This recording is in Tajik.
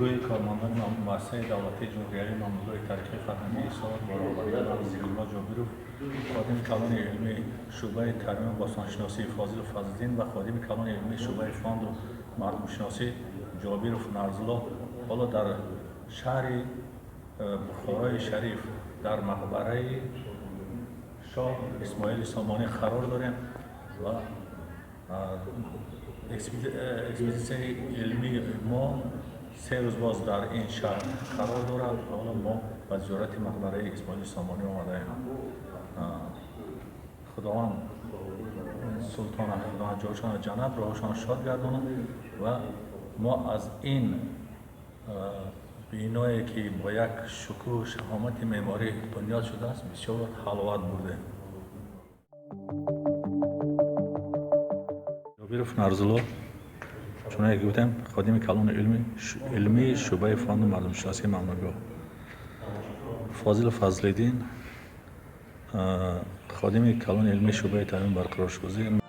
Гурӯҳи кормандони муассисаи давлатии ҷумҳуриявии мамнӯъгоҳи таърихии фарҳангии Ҳисор бо роҳбарии ман Зикрулло Ҷобиров, ходими калони илмии шӯъбаи тармиму бостоншиносӣ Фозилов Фазлиддин ва ходими калони илмии шӯъбаи фонду мардумшиносӣ Ҷобиров Нарзулло ҳоло дар шаҳри Бухорои Шариф дар мақбараи шоҳ Исмоили Сомонӣ қарор дорем ва экспедитсияи илмии мо 3 рӯз боз дар ин шаҳр қарор дорад. Ҳоло мо ба зиёрати мақбараи Исмоили Сомонӣ омадаем. Худованд султона, Худованд ҷойшонро ҷаннат, роҳашонро шод гардонад ва мо аз ин биное, ки бо як шукӯҳу шаҳомати меъморӣ бунёд шудааст, бисёр ҳаловат бурдем. Ҷобиров Нарзулло, чуноне ки гуфтем, ходими калони илмии шӯъбаи фонду мардумшиносии мамнӯъгоҳ, Фозилов Фазлиддин, ходими калони илмии шӯъбаи таълиму барқарорсозӣ.